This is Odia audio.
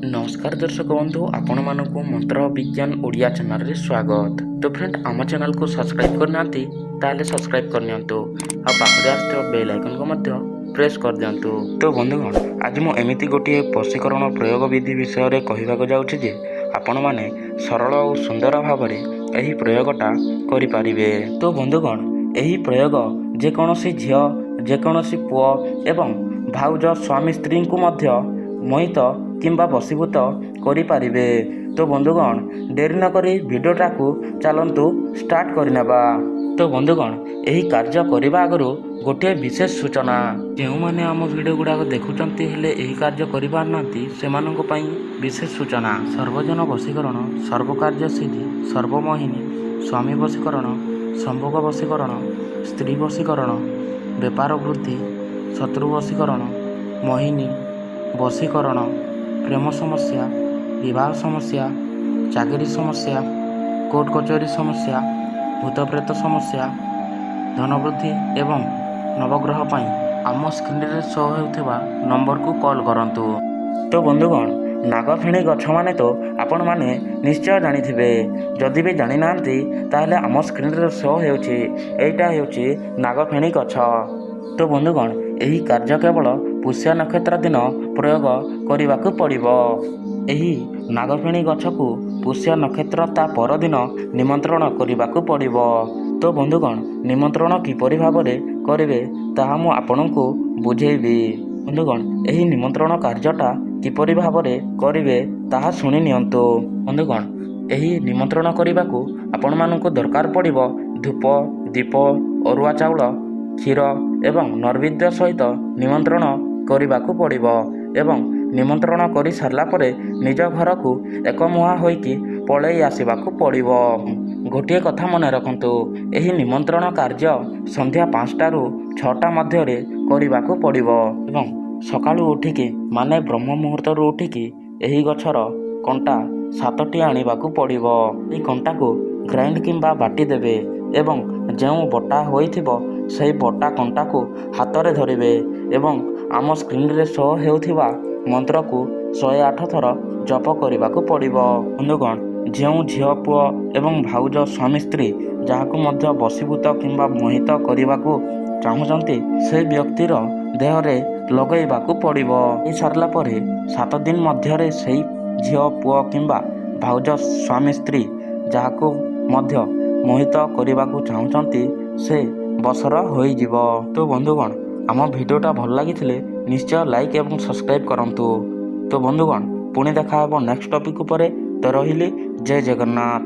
ନମସ୍କାର ଦର୍ଶକ ବନ୍ଧୁ, ଆପଣମାନଙ୍କୁ ମନ୍ତ୍ର ବିଜ୍ଞାନ ଓଡ଼ିଆ ଚ୍ୟାନେଲରେ ସ୍ୱାଗତ। ତ ଫ୍ରେଣ୍ଡ, ଆମ ଚ୍ୟାନେଲକୁ ସବସ୍କ୍ରାଇବ୍ କରିନାହାନ୍ତି, ତାହେଲେ ସବସ୍କ୍ରାଇବ୍ କରିନିଅନ୍ତୁ ଆଉ ପାଖରେ ଆସୁଥିବା ବେଲ୍ ଆଇକନ୍କୁ ମଧ୍ୟ ପ୍ରେସ୍ କରିଦିଅନ୍ତୁ। ତ ବନ୍ଧୁଗଣ, ଆଜି ମୁଁ ଏମିତି ଗୋଟିଏ ବଶୀକରଣ ପ୍ରୟୋଗ ବିଧି ବିଷୟରେ କହିବାକୁ ଯାଉଛି ଯେ ଆପଣମାନେ ସରଳ ଓ ସୁନ୍ଦର ଭାବରେ ଏହି ପ୍ରୟୋଗଟା କରିପାରିବେ। ତ ବନ୍ଧୁଗଣ, ଏହି ପ୍ରୟୋଗ ଯେକୌଣସି ଝିଅ, ଯେକୌଣସି ପୁଅ ଏବଂ ଭାଉଜ, ସ୍ୱାମୀ ସ୍ତ୍ରୀଙ୍କୁ ମଧ୍ୟ ମୋହିତ କିମ୍ବା ବଶୀଭୂତ କରିପାରିବେ। ତ ବନ୍ଧୁଗଣ, ଡେରି ନକରି ଭିଡ଼ିଓଟାକୁ ଚାଲନ୍ତୁ ଷ୍ଟାର୍ଟ କରିନେବା। ତ ବନ୍ଧୁଗଣ, ଏହି କାର୍ଯ୍ୟ କରିବା ଆଗରୁ ଗୋଟିଏ ବିଶେଷ ସୂଚନା। ଯେଉଁମାନେ ଆମ ଭିଡ଼ିଓ ଗୁଡ଼ାକ ଦେଖୁଛନ୍ତି, ହେଲେ ଏହି କାର୍ଯ୍ୟ କରିପାରୁନାହାନ୍ତି, ସେମାନଙ୍କ ପାଇଁ ବିଶେଷ ସୂଚନା। ସର୍ବଜନ ବଶୀକରଣ, ସର୍ବକାର୍ଯ୍ୟ ସିଦ୍ଧି, ସର୍ବମୋହିନୀ, ସ୍ୱାମୀ ବଶୀକରଣ, ସମ୍ଭୋଗ ବଶୀକରଣ, ସ୍ତ୍ରୀ ବଶୀକରଣ, ବେପାର ବୃଦ୍ଧି, ଶତ୍ରୁ ବଶୀକରଣ, ମୋହିନୀ ବଶୀକରଣ, ପ୍ରେମ ସମସ୍ୟା, ବିବାହ ସମସ୍ୟା, ଚାକିରି ସମସ୍ୟା, କୋର୍ଟ କଚେରୀ ସମସ୍ୟା, ଭୂତପ୍ରେତ ସମସ୍ୟା, ଧନବୃଦ୍ଧି ଏବଂ ନବଗ୍ରହ ପାଇଁ ଆମ ସ୍କ୍ରିନରେ ଶୋ ହେଉଥିବା ନମ୍ବରକୁ କଲ୍ କରନ୍ତୁ। ତ ବନ୍ଧୁଗଣ, ନାଗଫେଣୀ ଗଛ ମାନେ ତ ଆପଣମାନେ ନିଶ୍ଚୟ ଜାଣିଥିବେ। ଯଦି ବି ଜାଣିନାହାନ୍ତି, ତାହେଲେ ଆମ ସ୍କ୍ରିନରେ ଶୋ ହେଉଛି, ଏଇଟା ହେଉଛି ନାଗଫେଣୀ ଗଛ। ତ ବନ୍ଧୁଗଣ, ଏହି କାର୍ଯ୍ୟ କେବଳ ପୁଷ୍ୟ ନକ୍ଷତ୍ର ଦିନ ପ୍ରୟୋଗ କରିବାକୁ ପଡ଼ିବ। ଏହି ନାଗଫେଣୀ ଗଛକୁ ପୁଷ୍ୟ ନକ୍ଷତ୍ର ତା ପରଦିନ ନିମନ୍ତ୍ରଣ କରିବାକୁ ପଡ଼ିବ। ତ ବନ୍ଧୁଗଣ, ନିମନ୍ତ୍ରଣ କିପରି ଭାବରେ କରିବେ, ତାହା ମୁଁ ଆପଣଙ୍କୁ ବୁଝେଇବି। ବନ୍ଧୁଗଣ, ଏହି ନିମନ୍ତ୍ରଣ କାର୍ଯ୍ୟଟା କିପରି ଭାବରେ କରିବେ, ତାହା ଶୁଣି ନିଅନ୍ତୁ। ବନ୍ଧୁଗଣ, ଏହି ନିମନ୍ତ୍ରଣ କରିବାକୁ ଆପଣମାନଙ୍କୁ ଦରକାର ପଡ଼ିବ ଧୂପ, ଦୀପ, ଅରୁଆ ଚାଉଳ, କ୍ଷୀର ଏବଂ ନୈବେଦ୍ୟ ସହିତ ନିମନ୍ତ୍ରଣ କରିବାକୁ ପଡ଼ିବ ଏବଂ ନିମନ୍ତ୍ରଣ କରିସାରିଲା ପରେ ନିଜ ଘରକୁ ଏକମୁହାଁ ହୋଇକି ପଳେଇ ଆସିବାକୁ ପଡ଼ିବ। ଗୋଟିଏ କଥା ମନେ ରଖନ୍ତୁ, ଏହି ନିମନ୍ତ୍ରଣ କାର୍ଯ୍ୟ ସନ୍ଧ୍ୟା 5ଟାରୁ 6ଟା ମଧ୍ୟରେ କରିବାକୁ ପଡ଼ିବ ଏବଂ ସକାଳୁ ଉଠିକି, ମାନେ ବ୍ରହ୍ମ ମୁହୂର୍ତ୍ତରୁ ଉଠିକି ଏହି ଗଛର କଣ୍ଟା ସାତଟି ଆଣିବାକୁ ପଡ଼ିବ। ଏହି କଣ୍ଟାକୁ ଗ୍ରାଇଣ୍ଡ କିମ୍ବା ବାଟି ଦେବେ ଏବଂ ଯେଉଁ ବଟା ହୋଇଥିବ, ସେହି ବଟା କଣ୍ଟାକୁ ହାତରେ ଧରିବେ ଏବଂ ଆମ ସ୍କ୍ରିନରେ ଶୋ ହେଉଥିବା ମନ୍ତ୍ରକୁ 108 ଥର ଜପ କରିବାକୁ ପଡ଼ିବ। ବନ୍ଧୁଗଣ, ଯେଉଁ ଝିଅ, ପୁଅ ଏବଂ ଭାଉଜ, ସ୍ୱାମୀ ସ୍ତ୍ରୀ ଯାହାକୁ ମଧ୍ୟ ବଶୀଭୂତ କିମ୍ବା ମୋହିତ କରିବାକୁ ଚାହୁଁଛନ୍ତି, ସେ ବ୍ୟକ୍ତିର ଦେହରେ ଲଗାଇବାକୁ ପଡ଼ିବ। ସାରିଲା ପରେ 7 ଦିନ ମଧ୍ୟରେ ସେଇ ଝିଅ, ପୁଅ କିମ୍ବା ଭାଉଜ, ସ୍ୱାମୀ ସ୍ତ୍ରୀ ଯାହାକୁ ମଧ୍ୟ ମୋହିତ କରିବାକୁ ଚାହୁଁଛନ୍ତି, ସେ ବଶର ହୋଇଯିବ। ତ ବନ୍ଧୁଗଣ, ଆମ ଭିଡ଼ିଓଟା ଭଲ ଲାଗିଥିଲେ ନିଶ୍ଚୟ ଲାଇକ୍ ଏବଂ ସବସ୍କ୍ରାଇବ୍ କରନ୍ତୁ। ତ ବନ୍ଧୁଗଣ, ପୁଣି ଦେଖା ହେବ ନେକ୍ସଟ ଟପିକ୍ ଉପରେ। ତ ରହିଲି, ଜୟ ଜଗନ୍ନାଥ।